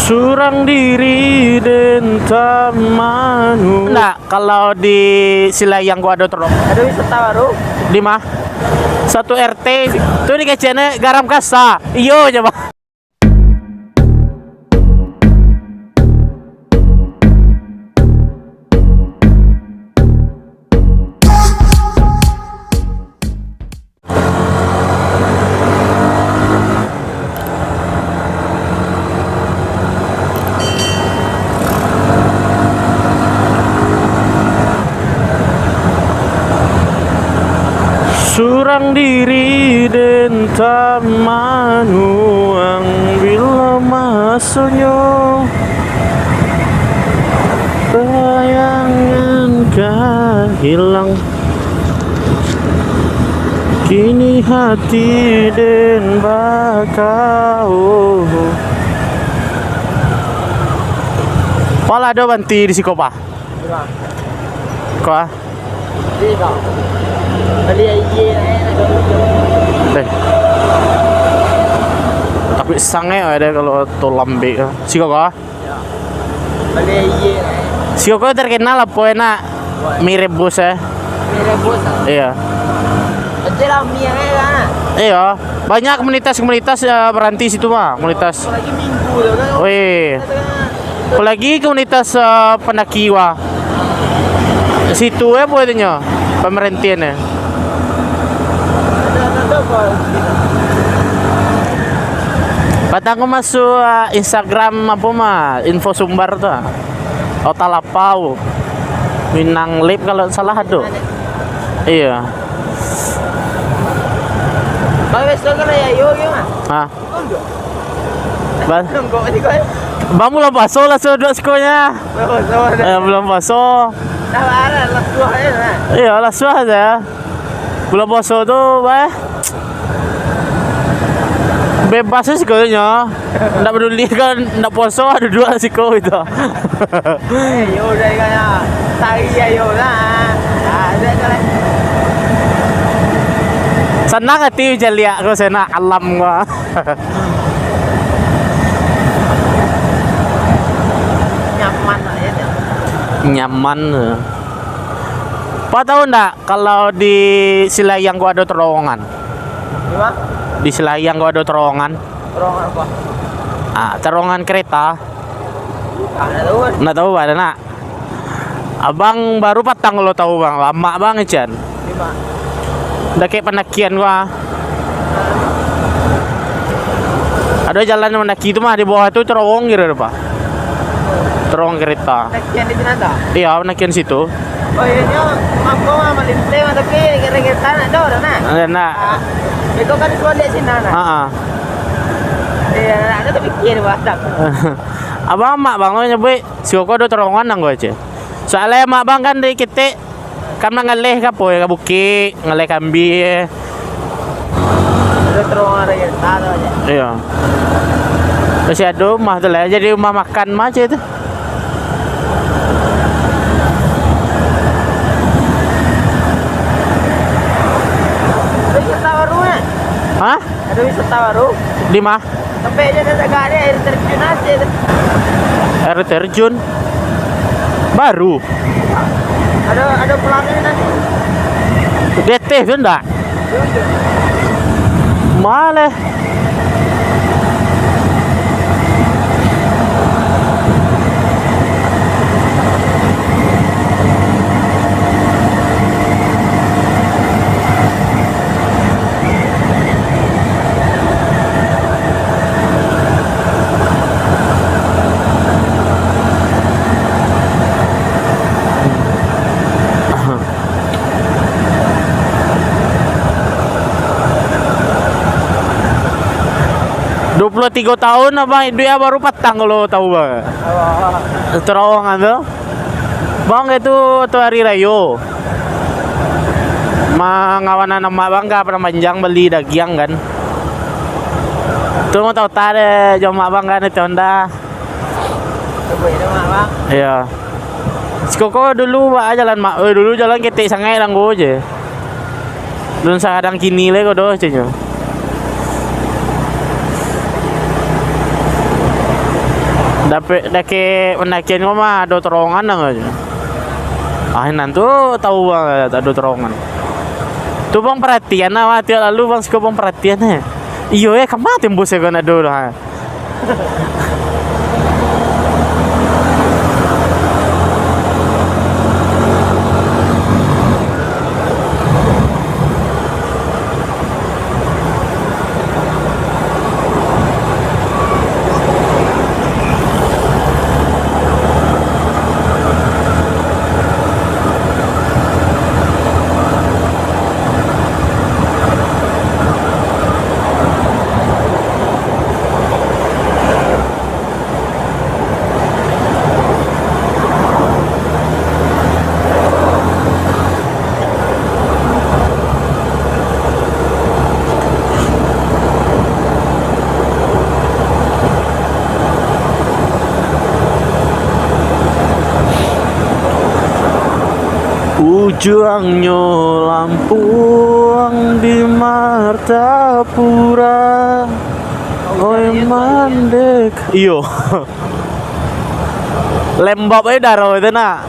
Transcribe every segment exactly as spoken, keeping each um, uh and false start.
Surang diri den tamanu. Ndak, kalau di Silayang ko ado terowongan. Ado wisata baru. Di ma? Satu R T. Tu di keceknyo garam kasa. Iyo je, Bang. Surang diri den tamanuang, bilo masonyo bayangan ka hilang. Kini hati den bakau. Pala do banti di siko, Pa? Ko, ah? Bali aia, eh. Eh. Tapi sangaik ada kalau tu lambek. Siko ko, ah? Bali aia. Siko ko terkenal apo enak? Mi rebus, eh. Mi rebus, ah? Iya. Aja lah mi, eh, kan? Iya. Banyak komunitas-komunitas, eh, berhenti situ mah, komunitas. Apalagi minggu tu kan. Wih. Apalagi komunitas, eh, pendaki, wah. Situ, eh, buatnyo, pemberhentian, eh. Patang ko masuk, eh, Instagram apo mah, Info Sumbar tu, ah. Kota Lapau. Minang Lip kalau salah ado. Iya. Bang, besok kan ado yo, yo, Mas? Hah? Bas- Nunggu di kau. Bang, bulan puaso lah sudah duduak sikonya. Belum puaso, ada. Eh, bulan puaso. Dah barang, lah suah je, nah. Iya, lah suah je. Bulan puaso tu, bah, bebas je sikonya. Ndak peduli kan, ndak puaso, duduak siko gitu. Eh, yo udah, kaya tari ayo lah. Ah, udah, udah lah. Sanang ati caliak ko, sanak alam ko. Nyaman lah ya, nyaman. Nyaman. Pa tahu ndak kalau di Silayang ko ado terowongan? Di ma? Di Silayang ko ado terowongan. Terowongan apa? Ah, terowongan kereta. Ah, ndak tahu, kan? Ndak tahu, ada nak? Abang baru patang lo tahu, Bang. Lamak, Bang, Ican. Di ma? Dakek pandakian gua. Ado jalan mandaki tu mah, di bawah tu terowong kiro tu, Pak. Terowong kereta. Pandakian di sinan tu? Iya, pandakian situ. Oh, iya, nyo mampu mah malinteh mah, tapi kereta ndak ado dah, nah. Ndak, ndak. Ah, beko kan suah liek sinan, nah. Ha, ha. Iya, ndak ado tapikir, Pak. Abang, mak bang lo nyabuik, siko ko ado terowongan nang ko aja. Soalnya mak bang kan dari ketek, kan mangaleh ka apo, ka bukik, ngaleh kambing. Ado terowongan dari kereta tu aja. Iya. Masih ado rumah tu lah, jadi rumah makan mah aja tu. Ado wisata baru, eh? Hah? Ado wisata baru. Di ma? Sampai aja dah tagak ni, air terjun aja tu. Air terjun? Baru? Ado, ado kolam ni nanti. Geteh tu ndak? Maleh. Dua puluh tigo tahun abang iduik, ah, baru patang kalau tahu, bang. Terowongan tu. Bang, itu tu hari rayo. Mangawanan amak bang ka Padang Panjang bali dagiang kan. Tu mau tahu tak deh, jo amak bang kan itu Honda. Iya. Siko ko dulu, baa jalan mak, eh, dulu jalan ketek sangaik, langgo je. Alun sagadang kini lai ko doh, ceknyo. Tapi dakek pandakian ko mah ado terowongan nang aja. Ah, nan tu tahu bang, ado terowongan. Tu bang perhatian lah, tiok lalu bang suko bang perhatian eh. Iyo eh, kama tembus eh kau nak dulu ha. Ujuangnyo Lampuang di Martapura. Oi mandek. Iyo. Lembab aja daro itu nak.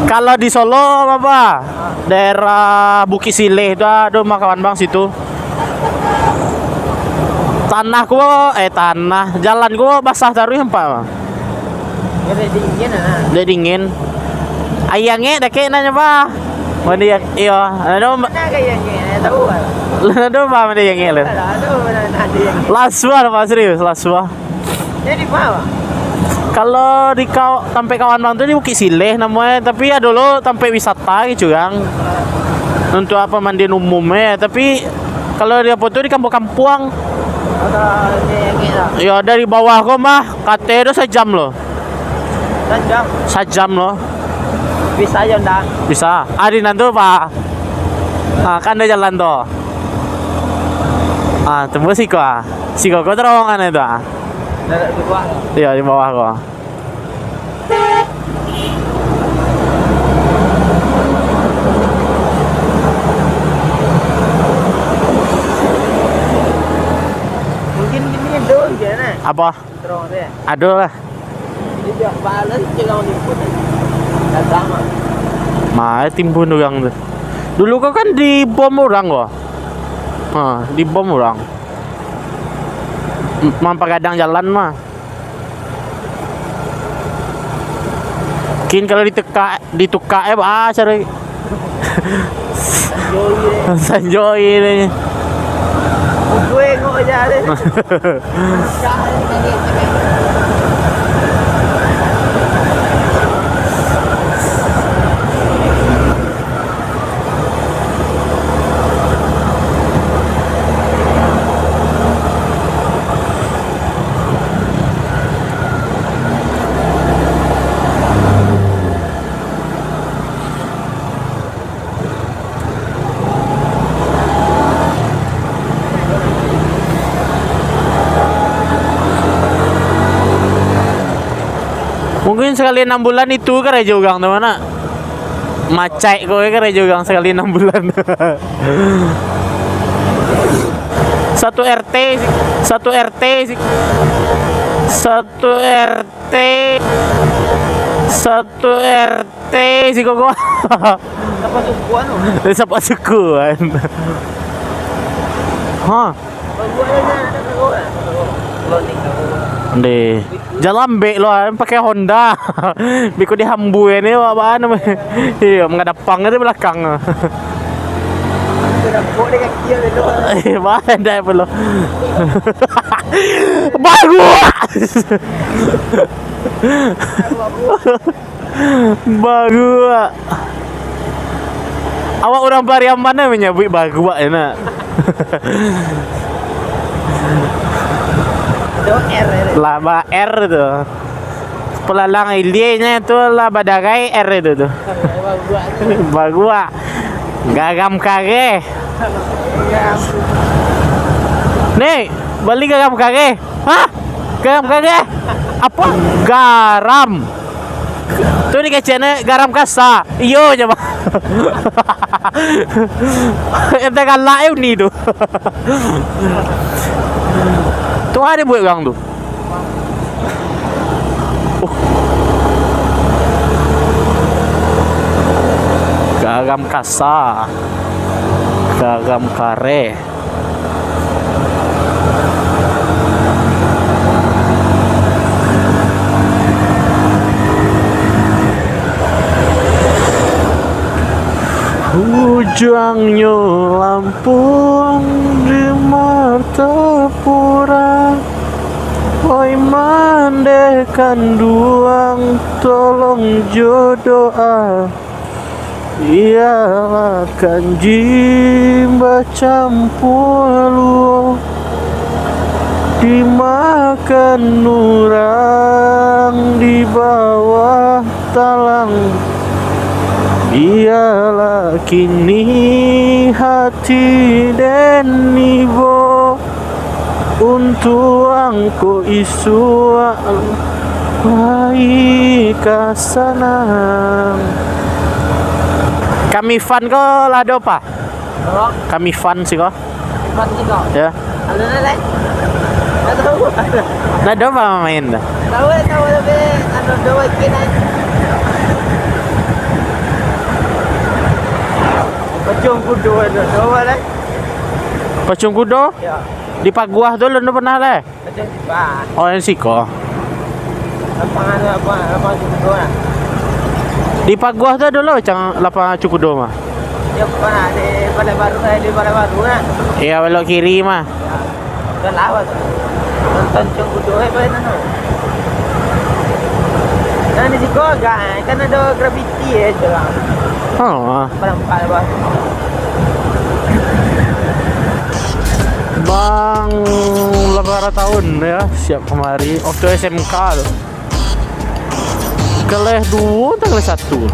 Kalau di Solo apa? Daerah Bukit Sileh tu ado mah kawan bang situ. Tanah ku, eh tanah, jalan ku basah taruih empat bang. Dek dingin ah. Dek dingin. Aia angek dakek nanya bah. Mandi iyo. Ado Mana ka aia angek? Tahu ah. Ado bah mandi angek lu. Aduh, mana ada yang Lasuah lah Pak, serius, lasuah. Jadi apa? Kalau di kau tampek kawan bang tu di Bukit Sileh namonyo, tapi ado lo tampek wisata gitu kan. Untuk apa mandian umum eh, tapi kalau di apo tu di kampuang-kampuang. Ada angek lah. Ya dari bawah ko mah, kate tu sajam lo. Sajam. Sajam lo. Bisa yo ndak? Bisa. Ari nan tu, Pak. Ha, kan ado jalan tu. Ha, tembus siko ah. Siko ko terowongan itu ah. Darat tu, Pak. Iyo, di bawah ko. Mungkin gini do je nah. Apa? Terowongan tu ya? Ado lah. Jadi, biar balas je kawan timbun. Dah sama. Ma, timbun urang tu. Dulu ko kan dibom urang ko. Ha, dibom urang. M-, mampagadang jalan mah. Kin kalau ditekak Ditukak eh, ah, cari. Sanjoi ni. Gue ngok aja deh. Mungkin sakali anam bulan itu karajo urang tu, mana? Macaik ko karajo urang sakali anam bulan. Satu R T, satu R T, satu R T, satu R T. Teh, siko ko. Sapa sukuan tu? Sapa sukuan? Ha. Baguak lah, nak, nak baguak lah. Baguak. Baguak ni, baguak. Ndeh. Jalan bek lo, ah, pakai Honda. Biko di hambu ni, awak bana. Iyo, mangadapang di balakang. Aku nampak di kaki dia belok. Eh, bana pulo. Baguak. Baguak. Baguak. Awak urang Pariaman eh manyabuik baguak je nak. Lah ba R tu. Palalang ilienyo tu lah badarai R tu tu. Baguak. Garam kareh. Ni, bali garam kareh. Hah? Garam kareh? Apo? Garam. Tu dikeceknyo garam kasa. Iyo nyo, Bang. Ente galak eh uni tu. Tu ha dibuek urang tu. Garam kasa, garam kareh. Ujuangnyo Lampung di Martapura. Oi mandeh kanduang, tolong jo doa. Iyalah kanji bacampua luo, dimakan urang di bawah talang. Iyalah kini hati den ibo, untuang ko isuak lai ka sanang. Kami fan ko lah ado, Pak? Halo? Kami fan siko. Fan siko? Ya. Halo, Lai. Ndak tahu. Ndak ado, Pak, main tu. Tahu, tahu, tapi anu, dua kali naik. Pacuang kudo ado, dua, Lai. Pacuang kudo? Ya. Di Paguah tu alun pernah, Lai? Pacuang Tipa. Oh, nan siko. Lapangan, lapangan, lapangan Cukudo lah. Di Paguah tu ado lo, cang, lapangan Cukudo mah. Ya, pernah di Balai Baru, eh, di Balai Baru, nah. Iya, belok kiri mah. Ya. Udah lawat. Nonton Cukudo, eh, boleh nonton. Nah, di siko agak, eh, kan ado graviti, eh, jalan. Oh. Nampak, Bang. Bang, lapan belas tahun ya, siap kamari. Waktu S M K tu. Kelas dua atau kelas satu?